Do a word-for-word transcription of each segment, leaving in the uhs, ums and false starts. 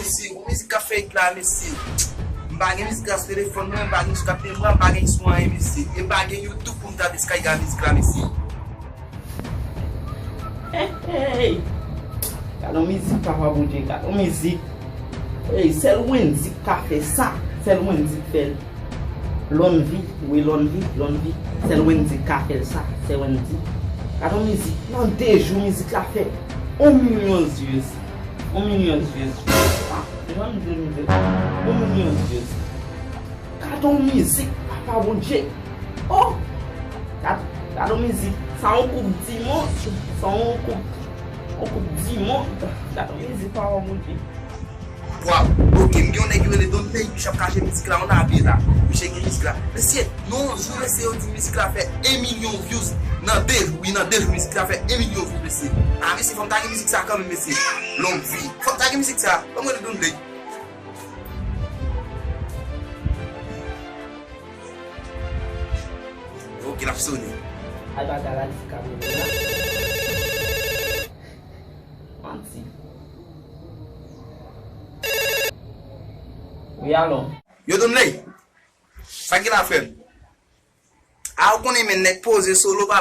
Mesye, gon mizik k ap fè hit la, mesye. M pa gen mizik la sou telefòn mwen, m pa gen sou kat memwa, m pa gen sou anyen, mesye. E m pa gen YouTube pou m ta deskaye mizik la, mesye. Hey, hey! Gad yon mizik, Papa Bondye, gad yon mizik. Hey, sèl Wendy k ka fè sa. Sèl Wendy k fè l. Lonvi, wi, Lonvi, Lonvi. Sèl Wendy k ka fè l sa, sèl Wendy. Gad yon mizik, nan de jou mizik la fè yon milyon views. Yon milyon views. Ah, se jan m di l, m di l. Yon milyon views. Gad yon mizik, Papa Bondye. Oh! Gad, gad yon mizik. Sa yon koup diman. Sa yon koup, yon koup diman. Gad yon mizik, Papa Bondye. Waw, ok, m gen yon nèg ki rele Don Ney, misye ap kache mizik la, yon abye la. Misye gen mizik la. Mesye, nan yon jou, mesye, yo di mizik la fè yon milyon views. Nan de jou, wi, nan de jou, mizik la fè yon milyon views, mesye. Ah, mesye, fò m ta gen mizik sa kanmenm, mesye. Lonvi. Fò m ta gen mizik sa. Ban m rele Don Ney. Ok, l ap sonnen. Ay, bagay la, li fou ka rele la. Manti. Wi, alo. Yo, Don Ney. Sa ki la, frè m? A, ou konnen, men, nèg poze solo, pa.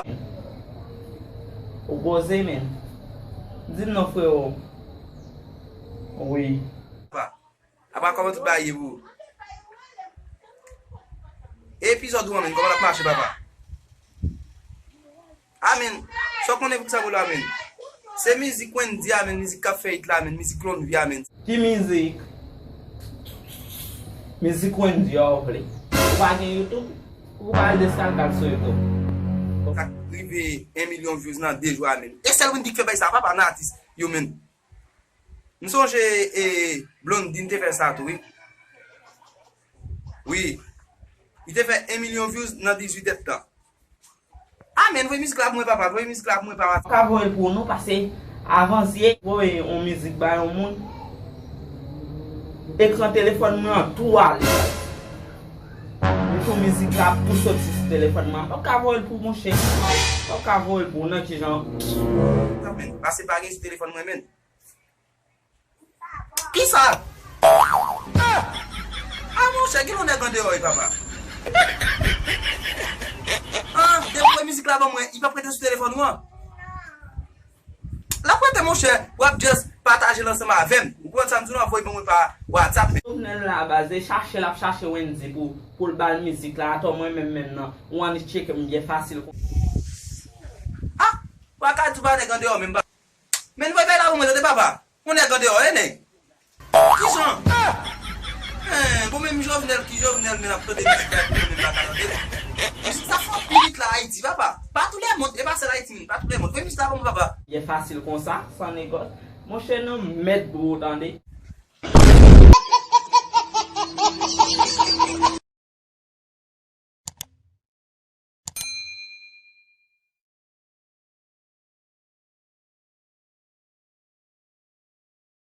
Ou poze, men. Di m non, frero. Wi. Pa. Apa kòman tout bagay ye pou ou? E epizòd ou an, men, kòman l ap mache, papa? Amen. Sa w konnen pou ki sa pou la, men? Se mizik Wendy a, men, mizik k ap fè hit la, men, mizik Lonvi a, men. Ki mizik? Mizik Wendy a w vle? Ou pa gen YouTube? Ou pa al deskaye l sou YouTube? Sa k rive yon milyon views nan de jou a, men. E sèl Wendy k fè bagay sa, papa, nan atis yo, men. M sonje, e, Blondine te fè sa tou, wi. Wi. Li te fè yon milyon views nan dizuit èdtan. Amen, voye mizik la pou mwen, papa, voye mizik la pou mwen, papa. M ka voye l pou ou non, pase avan zye voye yon mizik bay yon moun. Ekran telefòn mwen an tou ale. Mwen tou mizik la ap tou soti sou telefòn mwen. M p ap ka voye l pou ou, monchè. M p ap ka voye l pou ou, nan kijan? Amen, pase pa gen sou telefòn mwen, men. Kisa? Ah! Ah, monchè, gen yon nèg andeyò, wi, papa. Ah, depi w voye mizik la ban mwen, li p ap rete sou telefòn ou an. L ap rete, monchè, w ap just pataje l ansanm avè m. Ou konprann sa m di w la, voye ban mwen pa WhatsApp. Jovenel la, baz, e chache l ap chache Wendy pou, pou l ba l mizik la. Atò, mwen menm, menm nan, ou annik tcheke m byen fasil. Ah! Ou pa ka di w pa nèg andeyò, menm pa. Men voye bay la pou mwen, tande papa. Yon nèg andeyò, e nèg. Kijan? Hein, bon, menm Jovenel ki Jovenel, men ap tande mizik la, pou mwen menm pa ka tande. Mizik sa fè anpil hit la Ayiti, papa. Pa tou le mond, e pa sèl Ayiti, men pa tou le mond. Voye mizik la pou mwen, papa. Byen fasil konsa, san negòs. Monchè, nan mèt bro, tande.